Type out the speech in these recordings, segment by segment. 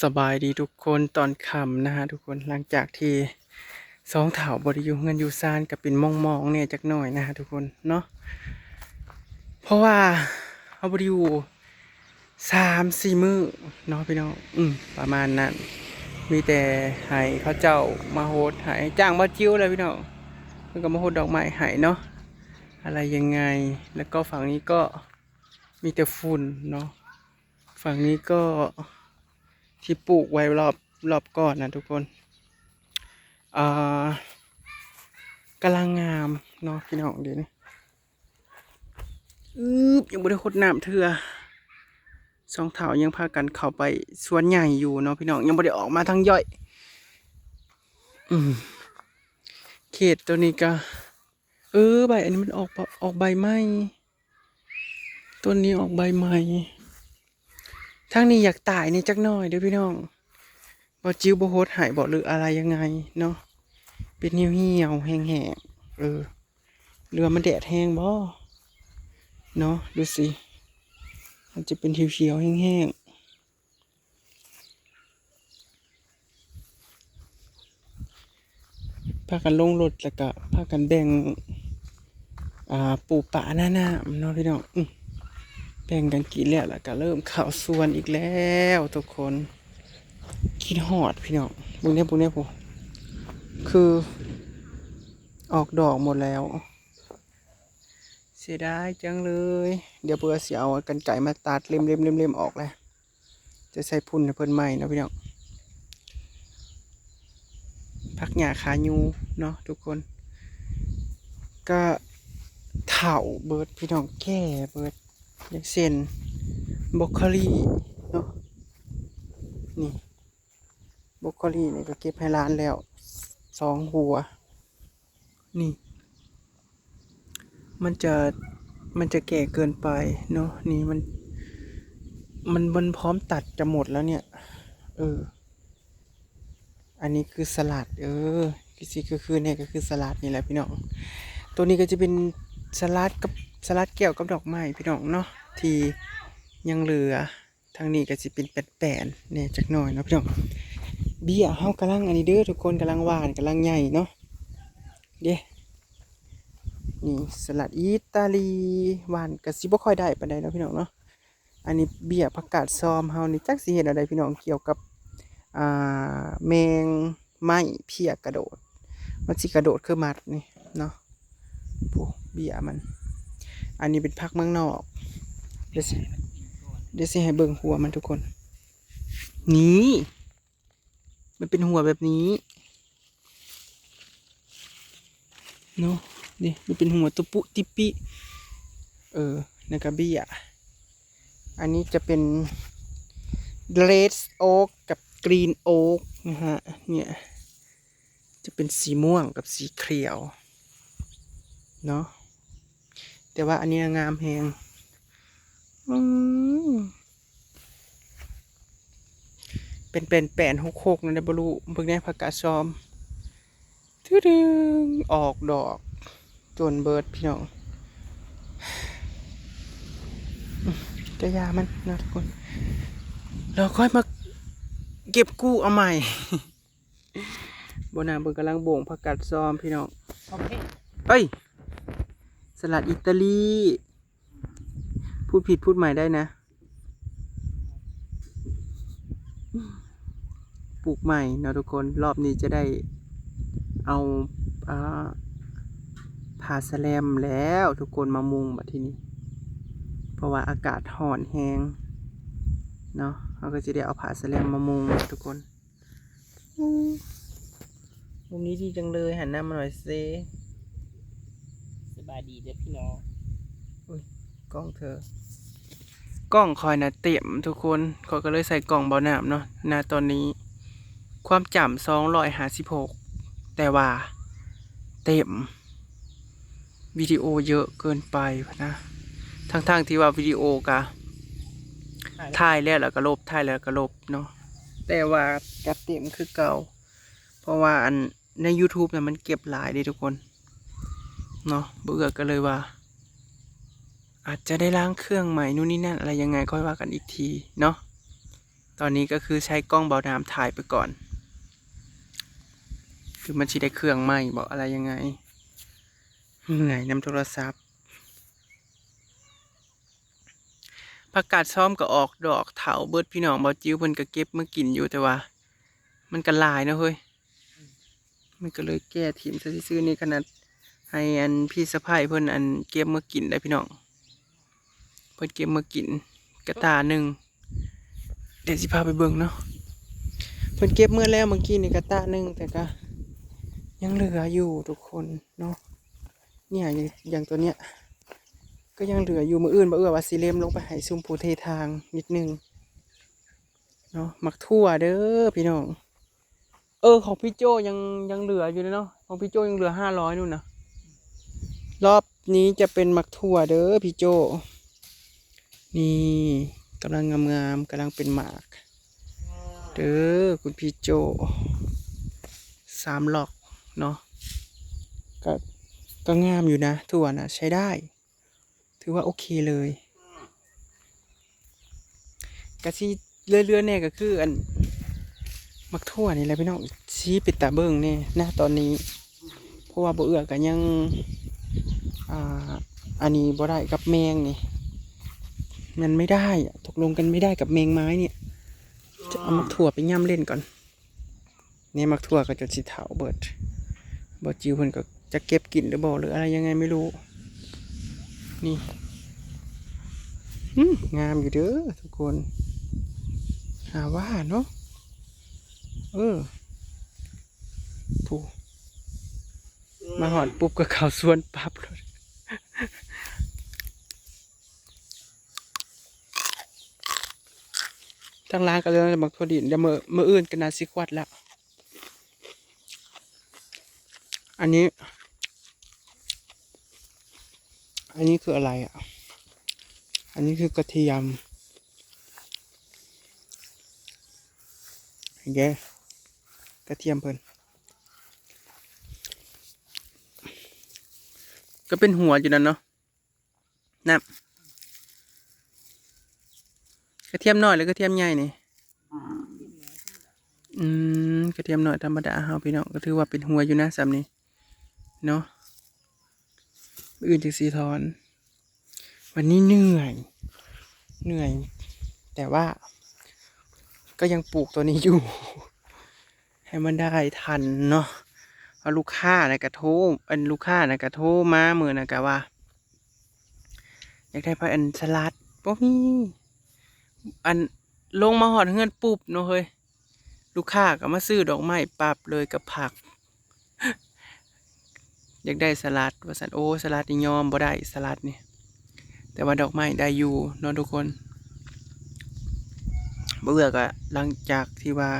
ສະບາຍດີທຸກຄົນຕອນຄ່ຳນະຮະທຸກຄົນ. ຫຼັງຈາກທີ່ສອງເຖົ້າບໍ່ໄດ້ຢູ່ເຮືອນຢູ່ຊານ ກະເປັນໝອງໆແດ່ຈັກໜ້ອຍນະຮະທຸກຄົນເນາະ, ເພາະວ່າເຮົາບໍ່ໄດ້ຢູ່ສາມສີ່ມື້ເນາະພີ່ນ້ອງ. ອືມ ປະມານນັ້ນ, ມີແຕ່ໃຫ້ເຂົາເຈົ້າມາຫົດໃຫ້ ຈ້າງບ່າວຈິ້ວແຫຼະພີ່ນ້ອງ, ເພິ່ນກໍມາຫົດດອກໄມ້ໃຫ້ເນາະ ອະໄລຍັງໄງ. ແລ້ວກໍຝັ່ງນີ້ກໍມີແຕ່ຝຸ່ນເນາະ. ຝັ່ງນີ້ກໍທີ່ປູກໄວ້ລອບ ລອບກ່ອນນະທຸກຄົນ ອ່າ ກຳລັງງາມເນາະພີ່ນ້ອງ. ດຽວນີ້ ອືບ ຍັງບໍ່ໄດ້ຫົດນ້ຳເທື່ອ, ສອງເຖົ້າຍັງພາກັນເຂົ້າໄປສວນໃຫຍ່ຢູ່ເນາະພີ່ນ້ອງ, ຍັງບໍ່ໄດ້ອອກມາທາງຍ່ອຍ. ອືມ ເຂດໂຕນີ້ກະ ເອີ ໃບອັນນີ້ມັນອອກ ອອກໃບໃໝ່. ຕົ້ນນີ້ອອກໃບໃໝ່. ທາງນີ້ຢາກຕາຍແດ່ຈັກໜ້ອຍເດີ້ພີ່ນ້ອງ. ບ່າວຈິ້ວບໍ່ຫົດໃຫ້ບໍ ຫຼືອະໄລຍັງໄງເນາະ, ເປັນຫ່ຽວໆແຫ້ງໆ. ເອີ ຫຼືວ່າມັນແດດແຮງບໍເນາະ, ດູຊິ ມັນຈະເປັນຂຽວໆແຫ້ງໆ. ພາກັນລົງລົດ ແລ້ວກະພາກັນແບ່ງ ອ່າ ປູປາໜ້ານ້ຳເນາະພີ່ນ້ອງ. ອືມ ແບ່ງກັນກິນແລ້ວ ແລ້ວກະເລີ່ມເຂົ້າສວນອີກແລ້ວທຸກຄົນ. ຄິດຮອດພີ່ນ້ອງ, ເບິ່ງແດ່ ເບິ່ງແດ່ ຜູ້ ຄືອອກດອກໝົດແລ້ວ. ເສຍດາຍຈັງເລີຍ. ດຽວເພິ່ນຊິເອົາກັນໄກມາຕັດເລັມໆໆອອກແຫຼະ. ຈະໃສ່ຝຸ່ນໃຫ້ເພິ່ນໃໝ່ເນາະພີ່ນ້ອງ. ຜັກຫຍ້າຂາຍູເນາະທຸກຄົນ, ກະເຖົ້າເບິດພີ່ນ້ອງ, ແກ່ເບິດ. ຢ່າງເຊັ່ນ ບຣອກໂຄລີເນາະ, ນີ້ ບຣອກໂຄລີນີ້ກະເກັບໃຫ້ຫຼານແລ້ວສອງຫົວ. ນີ້ ມັນຈະ ມັນຈະແກ່ເກີນໄປເນາະ. ນີ້ມັນ ມັນ ມັນພ້ອມຕັດຈະໝົດແລ້ວເນຍ. ເອີ ອັນນີ້ຄືສະຫຼັດ, ເອີ ຄືຊິຄືໆແນ່ກໍຄືສະຫຼັດນີ້ແຫຼະພີ່ນ້ອງ. ໂຕນີ້ກໍຈະເປັນສະຫຼັດກັບ ສະຫຼັດແກ້ວກັບດອກໄມ້ພີ່ນ້ອງເນາະ ທີ່ຍັງເຫຼືອ. ທາງນີ້ກໍຊິເປັນແປນໆແດ່ຈັກໜ້ອຍເນາະພີ່ນ້ອງ. ເບ້ຍເຮົາກຳລັງອັນນີ້ເດີ້ທຸກຄົນ, ກຳລັງຫວ່ານ ກຳລັງໃຫຍ່ເນາະ. ເດ້ ນີ້ສະຫຼັດອີຕາລີ, ຫວ່ານກໍຊິບໍ່ຄ່ອຍໄດ້ປານໃດເນາະພີ່ນ້ອງເນາະ. ອັນນີ້ເບ້ຍຜັກກາດຊອມເຮົານີ້ ຈັກຊິເຮັດແນວໃດພີ່ນ້ອງ, ກ່ຽວກັບ ອ່າ ແມງໄມ້ເພ້ຍກະໂດດ, ມັນຊິກະໂດດຄືໝັດນີ້ເນາະ. ໂອ້ ເບ້ຍມັນ. ອັນນີ້ເປັນຜັກເມືອງນອກ. ດຽວຊິ ດຽວຊິໃຫ້ເບິ່ງຫົວມັນທຸກຄົນ. ນີ້ ມັນເປັນຫົວແບບນີ້ເນາະ. ນີ້ ມັນເປັນຫົວຕຸປຸຕິປິ. ເອີ ນັ້ນກະເບ້ຍ. ອັນນີ້ຈະເປັນເຣດໂອກກັບກຣີນໂອກນະຮະ. ເນຍ ຈະເປັນສີມ່ວງກັບສີຂຽວເນາະ, ແຕ່ວ່າອັນນີ້ງາມແຮງ. ອືມ ເປັນແປນໆຫົກໆນັ້ນແຫຼະ ບໍ່ຮູ້. ເບິ່ງແດ່ ຜັກກາດຊອມ ຖືດຶງ ອອກດອກຈົນເບິດພີ່ນ້ອງ. ກະຢ່າມັນເນາະທຸກຄົນ, ແລ້ວຄ່ອຍມາເກັບກູ້ເອົາໃໝ່. ບໍ່ນາເບິ່ງກຳລັງໂບ່ງຜັກກາດຊອມພີ່ນ້ອງ. ໂອເຄ ເອີຍ ສະຫຼັດອີຕາລີ. ພູດຜິດພູດໃໝ່ໄດ້ນະ. ປູກໃໝ່ເນາະທຸກຄົນ. ລອບນີ້ຈະໄດ້ເອົາ ອ່າ ຜ້າສະແລັມແລ້ວທຸກຄົນມາມຸງບັດທີນີ້, ເພາະວ່າອາກາດຮ້ອນແຮງເນາະ. ເຮົາກໍຈະໄດ້ເອົາຜ້າສະແລັມມາມຸງທຸກຄົນ. ອືມ ມຸມນີ້ດີຈັງເລີຍ, ຫັນໜ້າມາໜ້ອຍເຊ. ສະບາຍດີເດີ້ພີ່ນ້ອງ. ອຸ້ຍ ກ້ອງເທີ ກ້ອງຂ້ອຍນະເຕັມທຸກຄົນ, ຂ້ອຍກໍເລີຍໃສ່ກ້ອງເບົານ້ຳເນາະ. ນະ ຕອນນີ້ຄວາມຈຳສອງຮ້ອຍຫ້າສິບຫົກ ແຕ່ວ່າເຕັມ. ວິດີໂອເຍອະເກີນໄປພຸ້ນນະ, ທັງໆທີ່ວ່າວິດີໂອກະຖ່າຍແລ້ວ ແລ້ວກະລົບ ຖ່າຍແລ້ວກະລົບເນາະ, ແຕ່ວ່າກະເຕັມຄືເກົ່າ. ເພາະວ່າອັນໃນຢູທູບນະ ມັນເກັບຫຼາຍເດ້ທຸກຄົນເນາະ. ບໍ່ເອື້ອກະເລີຍວ່າ ອາດຈະໄດ້ລ້າງເຄື່ອງໃໝ່ ນູ່ນນີ້ນັ້ນ ອະໄລຍັງໄງ ຄ່ອຍວ່າກັນອີກທີເນາະ. ຕອນນີ້ກໍຄືໃຊ້ກ້ອງເບົານ້ຳຖ່າຍໄປກ່ອນ ຫຼືມັນຊິໄດ້ເຄື່ອງໃໝ່ບໍ ອະໄລຍັງໄງ? ເມື່ອຍນຳໂທລະສັບ. ຜັກກາດຊອມກໍອອກດອກເຖົ້າເບິດພີ່ນ້ອງ, ບ່າວຈິ້ວເພິ່ນກໍເກັບມາກິນຢູ່ ແຕ່ວ່າມັນກໍຫຼາຍເນາະເຮີ້ຍ. ມັນກໍເລີຍແກ່ຖິ້ມຊະຊື່ໆ ນີ້ຂະໜາດໃຫ້ອັນພີ່ສະໃພ້ເພິ່ນອັນເກັບມາກິນໄດ໋ພີ່ນ້ອງ, ເພິ່ນເກັບມາກິນກະຕ່າໜຶ່ງ. ດຽວຊິພາໄປເບິ່ງເນາະ, ເພິ່ນເກັບເໝິດແລ້ວເມື່ອກີ້ນີ້ກະຕ່າໜຶ່ງ ແຕ່ກະຍັງເຫຼືອຢູ່ທຸກຄົນເນາະ. ເນີ້ຍ ຢ່າງ ຢ່າງຕົວເນີ້ຍກໍຍັງເຫຼືອຢູ່. ມື້ອື່ນບໍ່ເອື້ອວ່າຊິເລັມລົງໄປໃຫ້ຊຸມຜູ້ເທທາງນິດໜຶ່ງເນາະ. ໝາກຖົ່ວເດີພີ່ນ້ອງ. ເອີ ຂອງພີ່ໂຈ້ຍັງ ຍັງເຫຼືອຢູ່ເນາະ, ຂອງພີ່ໂຈ້ຍັງເຫຼືອຫ້າຮ້ອຍ ນູ້ນນະ. ລອບນີ້ຈະເປັນໝາກຖົ່ວເດີພີ່ໂຈ້. ນີ້ ກຳລັງງາມໆ ກຳລັງເປັນໝາກເດີຄຸນພີ່ໂຈ້. ສາມລັອກເນາະ, ກະ ກະງາມຢູ່ນະ, ຖົ່ວນະໃຊ້ໄດ້. ຖືວ່າໂອເຄເລີຍ. ກະຊິເຫຼືອໆແດ່ກໍຄືອັນໝາກຖົ່ວນີ້ແຫຼະພີ່ນ້ອງ, ຊິເປັນຕາເບິ່ງແດ່ນະຕອນນີ້ ເພາະວ່າບໍ່ເອື້ອກໍຍັງ ອ່າ ອັນນີ້ບໍ່ໄດ້ກັບແມງນີ້, ມັນໄມ່ໄດ້ອະ ຕົກລົງກັນໄມ່ໄດ້ກັບແມງໄມ້ນີ້. ຈະເອົາໝາກຖົ່ວໄປຫຍ້ຳຫຼິ້ນກ່ອນ. ນີ້ໝາກຖົ່ວກໍຈົນຊິເຖົ້າເບິດ, ບ່າວຈິ້ວເພິ່ນກໍຈະເກັບກິນຫຼືບໍ່ ຫຼືອະໄລຍັງໄງໄມ່ຮູ້. ນີ້ ອືມ ງາມຢູ່ເດີທຸກຄົນ, ຫາວ່າເນາະ. ເອີ ຜູ້ ມາຮອດປຸບກໍເຂົ້າສວນປັບໂລດ. ທາງຫຼາງກໍເຫຼືອແຕ່ໝາກຖົ່ວດິນ, ດຽວມື້ ມື້ອື່ນກໍໜ້າຊິຂວັດແລ້ວ. ອັນນີ້ ອັນນີ້ຄືອະໄລອະ? ອັນນີ້ຄືກະທຽມ. ເດ້ ກະທຽມເພິ່ນ ກໍເປັນຫົວຢູ່ນັ້ນເນາະ. ນຳ ກະທຽມນ້ອຍ ຫຼື ກະທຽມໃຫຍ່ນີ້? ອືມ ກະທຽມນ້ອຍທຳມະດາເຮົາພີ່ນ້ອງ, ກໍຖືວ່າເປັນຫົວຢູ່ນະສ່ຳນີ້ເນາະ. ມື້ອື່ນຈຶ່ງຊິຖອນ. ວັນນີ້ເໜື່ອຍ ເໜື່ອຍ ແຕ່ວ່າກໍຍັງປູກຕົວນີ້ຢູ່ ໃຫ້ມັນໄດ້ທັນເນາະ. ເພາະລູກຄ້ານະກະໂທ ອັນ ລູກຄ້ານະກະໂທມາມື້ນັ້ນກະວ່າ ຢາກໄດ້ຜັກອັນສະຫຼັດ ບໍ່ມີ ອັນ ລົງມາຮອດເຮືອນປຸບເນາະເຮີ້ຍ ລູກຄ້າກໍມາຊື້ດອກໄມ້ປັບເລີຍກັບຜັກ. ຢາກໄດ້ສະຫຼັດວ່າຊັ້ນ. ໂອ້ ສະຫຼັດນີ້ຍອມບໍ່ໄດ້ ສະຫຼັດນີ້, ແຕ່ວ່າດອກໄມ້ໄດ້ຢູ່ເນາະທຸກຄົນ. ບໍ່ເອື້ອກໍຫຼັງຈາກທີ່ວ່າ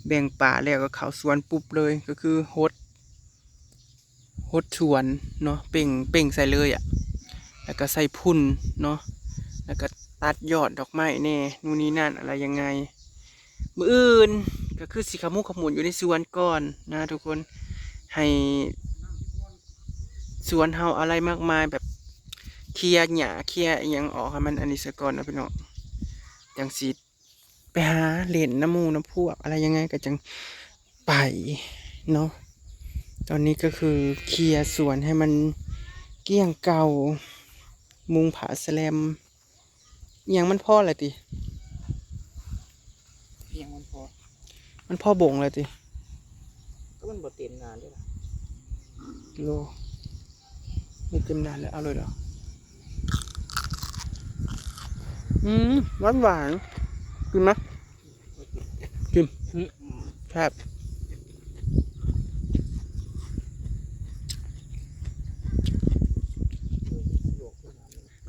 ແບ່ງປາແລ້ວກໍເຂົ້າສວນປຸບເລີຍ, ກໍຄືຫົດ ຫົດສວນເນາະ, ເປັ່ງ ເປັ່ງໃສ່ເລີຍອະ, ແລ້ວກໍໃສ່ຝຸ່ນເນາະ, ແລ້ວກໍຕັດຍອດດອກໄມ້ແດ່ ນູ່ນນີ້ນັ້ນ ອະໄລຍັງໄງ. ມື້ອື່ນກໍຄືຊິຂະມຸກຂະໝຸນຢູ່ໃນສວນກ່ອນນະທຸກຄົນ, ໃຫ້ສວນເຮົາອະໄລມາກມາຍ ແບບເຄຍຫຍ້າເຄຍອີ່ຫຍັງອອກໃຫ້ມັນອັນນີ້ຊະກ່ອນເນາະພີ່ນ້ອງ, ຈັ່ງຊິໄປຫາຫຼິ້ນນຳໝູ່ນຳພວກ ອະໄລຍັງໄງກໍຈັ່ງໄປເນາະ. ຕອນນີ້ກໍຄືເຄຍສວນໃຫ້ມັນກ້ຽງເກົ່າ, ມຸງຜ້າສະແລັມ ອີ່ຫຍັງມັນພໍແລ້ວຕິ? ອີ່ຫຍັງມັນພໍ? ມັນພໍບົງແລ້ວຕິ? ກໍມັນບໍ່ເຕັມໜ້າເດ້ລະ. ໂລ ໄມ່ເຕັມໜ້າແລ້ວ ເອົາເລີຍດອກ. ອືມ ຫວານໆ ກິນໄໝ? ກິນ ແຊບ.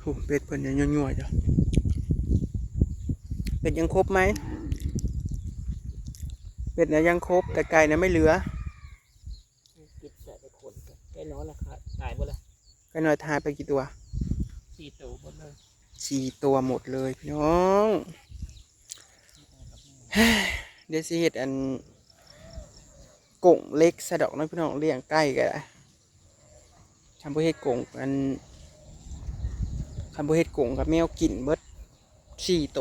ໂອ້ ເບັດເພິ່ນຍັງຍົວໆຢູ່. ເບັດຍັງຄົບໄໝ? ເບັດນະຍັງຄົບ ແຕ່ໄກ່ນະໄມ່ເຫຼືອ. ກິນແຕ່ຄົນ ໄກ່ນ້ອຍນະ ຕາຍເບິດລະ. ໄກ່ນ້ອຍຕາຍໄປກີ່ຕົວ? ສີ່ໂຕໝົດເລີຍ. ສີ່ຕົວໝົດເລີຍພີ່ນ້ອງ. ດຽວຊິເຮັດອັນ ກົງເຫຼັກຊະດອກເນາະພີ່ນ້ອງ, ລ້ຽງໄກ່ກໍໄດ້. ຄັນບໍ່ເຮັດກົງ ອັນ ຄັນບໍ່ເຮັດກົງກໍແມວກິນເບິດສີ່ໂຕ.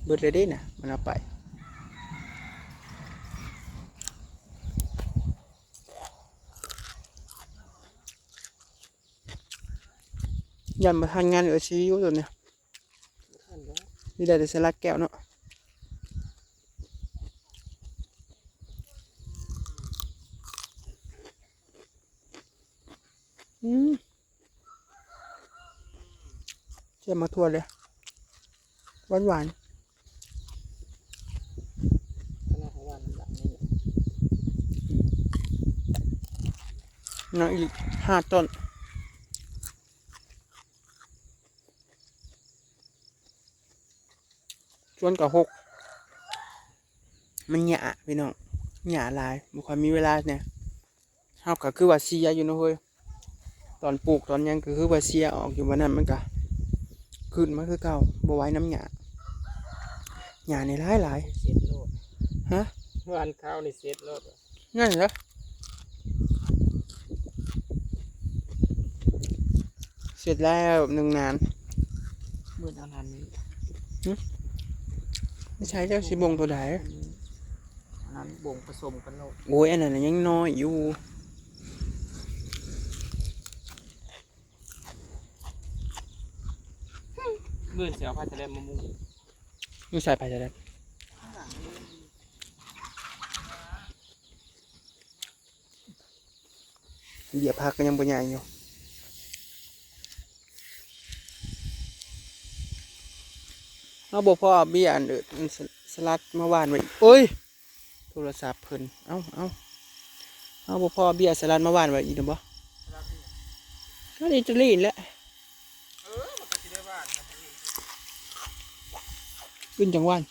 ເບິດແລ້ວເດ້ນະ ມັນເອົາໄປ. ຢ້ານບໍ່ທັນງານເອື້ອຍຊີຢູ່ໂຕນີ້ ບໍ່ທັນແລ້ວ ມີໄດ້ແຕ່ສະຫຼັດແກ້ວເນາະ. ອືມ ແຈ່ວໝາກຖົ່ວເລີຍ ຫວານໆ. ຂະໜາດເຮົາວ່ານ້ຳຫຼັງນີ້ ຍັງອີກຫ້າຕົ້ນ ສວນກະຫົກ ມັນຫຍ້າພີ່ນ້ອງ ຫຍ້າຫຼາຍ ບໍ່ຄ່ອຍມີເວລາແດ່. ເຮົາກະຄືວ່າເສຍຢູ່ເນາະເຮີຍ ຕອນປູກຕອນຫຍັງກະຄືວ່າເສຍອອກຢູ່ ບາດນັ້ນມັນກະຂຶ້ນມາຄືເກົ່າ ບໍ່ໄຫວນຳຫຍ້າ ຫຍ້ານີ້ຫຼາຍໆ. ເສັດໂລດ ຮະ ຫວ່ານຄາວນີ້ເສັດໂລດ ນັ້ນເດີ ເສັດແລ້ວໜຶ່ງນານ ເບິດເອົານານນີ້ ຫຶ ໄປໃຊ້ ເຈົ້າຊິບົ່ງໂຕໃດ? ອັນນັ້ນບົ່ງປະສົມກັນໂລດ. ໂອ້ຍ ອັນນັ້ນນະຍັງນ້ອຍຢູ່. ມື້ອື່ນຊິເອົາຜ້າສະແລັມມາມຸງ. ຢູ່ໃສຜ້າສະແລັມ? ເບ້ຍຜັກກະຍັງບໍ່ໃຫຍ່ຢູ່. ເຮົາບໍ່ພໍເບ້ຍອັນ ສະ ສະຫຼັດມາຫວ່ານໄວ້ອີກ. ໂອ້ຍ ໂທລະສັບເພິ່ນ ເອົາ ເອົາ ເຮົາບໍ່ພໍເບ້ຍສະຫຼັດມາຫວ່ານໄວ້ອີກນຳບໍ່? ສະຫຼັດອີ່ຫຍັງ? ສະຫຼັດອິຕາລີແຫຼະ. ເອີ ມັນກະຊິໄດ້ຫວ່ານນະ ອື່ນຈັ່ງຫວ່ານ.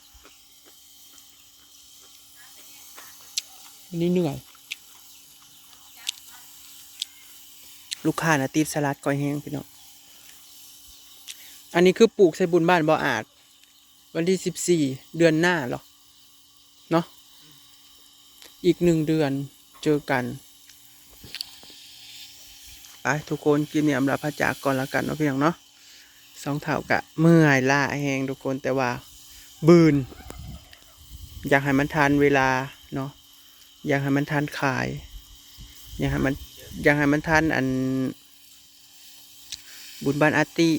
ອັນນີ້ເໜື່ອຍ ລູກຄ້ານະຕິດສະຫຼັດຂ້ອຍແຮງພີ່ນ້ອງ. ອັນນີ້ຄືປູກໃສ່ບຸນບ້ານບໍ່ອາດ ວັນທີສິບສີ່ ເດືອນໜ້າເນາະ ເນາະ ອີກໜຶ່ງເດືອນເຈີກັນ. ໄປທຸກຄົນ ຄລິບນີ້ອຳລາພາຈາກກ່ອນລະກັນເນາະພີ່ນ້ອງເນາະ. ສອງເຖົ້າກະເມື່ອຍລ້າແຮງທຸກຄົນ ແຕ່ວ່າບືນ ຢາກໃຫ້ມັນທັນເວລາເນາະ ຢາກໃຫ້ມັນທັນຂາຍ ຢາກໃຫ້ມັນ ຢາກໃຫ້ມັນທັນອັນ ບຸນບ້ານອາຕິ